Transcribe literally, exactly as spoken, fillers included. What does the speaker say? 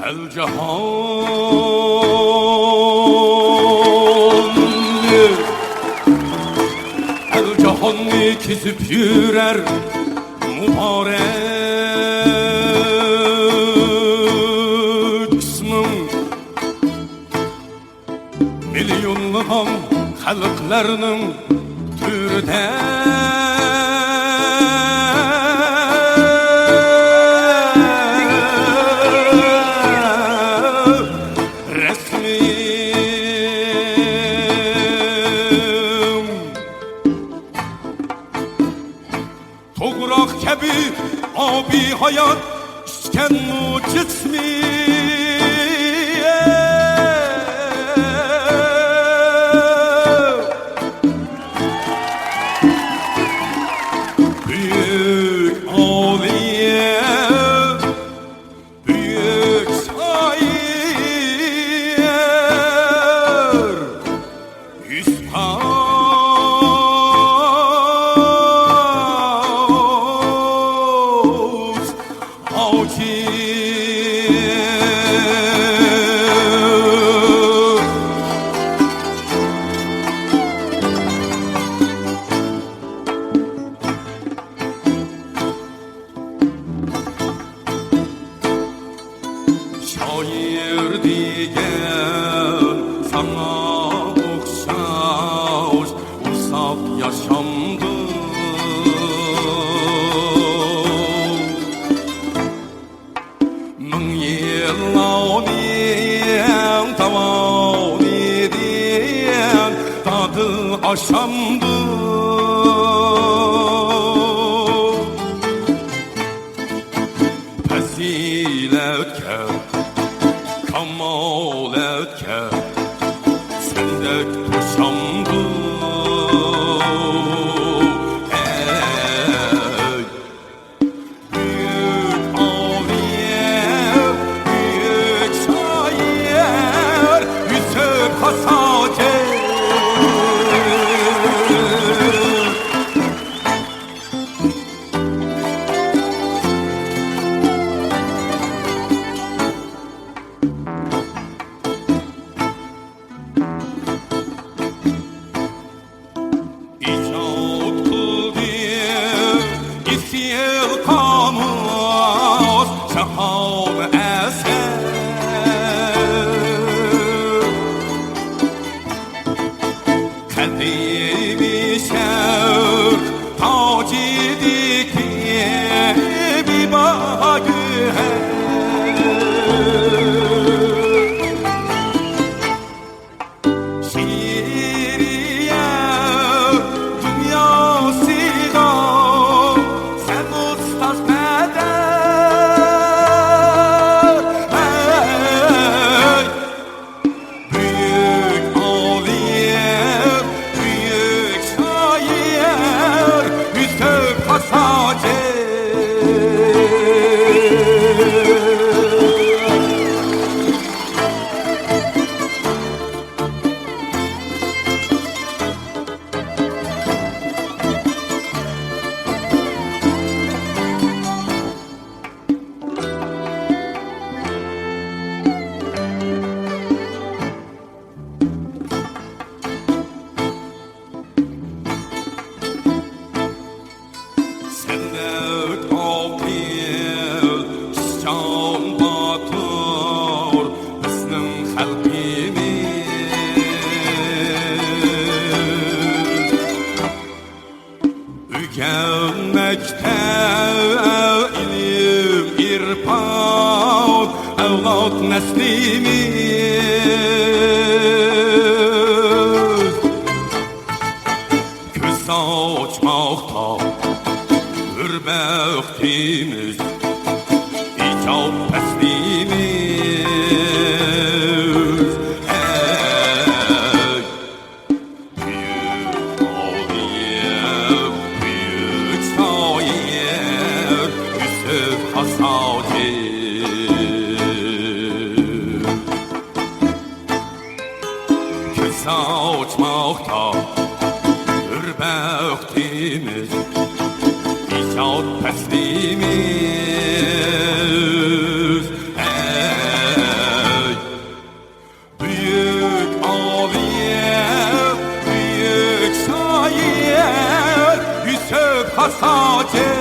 ئەل جاھاننى، ئەل جاھاننى كېزىپ يۈرەر مۇبارەك ئىسمىڭ. مىليونلىغان خەلقلەرنىڭ تۆرىدە رەسمىڭ. توغراق كەبى ئابىي ھايات ئىچكەنمۇ جىسمى. بۈيۈك ئالىيە، بۈيۈك شائىر. يۈسۈپ ھاجى. شائىر دېگەن ساڭا ئوخشاش ئۇزاق ياشامدۇ؟ مىڭ يىللارنىڭ داۋامىدا دادىل ئاشامدۇ؟ پەزىلەتكە، كامالەتكە سەندەك توشامدۇ؟ ھەي، بۈيۈك ئالىم، بۈيۈك شائىر يۈسۈپ خاس ھاجى. ئىجاد قىلدى ئېسىل قامۇس، جاھان ئەسەر. قەدىمىي شەرق تاجىدىكى بىباھا گۆھەر. شېئىرىيەت دۇنياسىغا سەن ئۇستاز قەدەر. ھەي! بۈيۈك ئالىم، بۈيۈك شائىر يۈسۈپ خاس ھاجى. سەندەك ئاقىل، ئىشچان، باتۇر بىزنىڭ خەلقىمىز. ئۆگەنمەكتە ئىلىم، ئىرپان ئەۋلاد نەسلىمىز. كۆز ئاچماقتا ھۆر بەختىمىز، ئىجاد پەسلىمىز. ھەي! بۈيۈك ئالىم، بۈيۈك شائىر يۈسۈپ خاس ھاجى. كۆز ئاچماقتا ھۆر بەختىمىز، ئىجاد پەسلىمىز. ھەي! خاجە.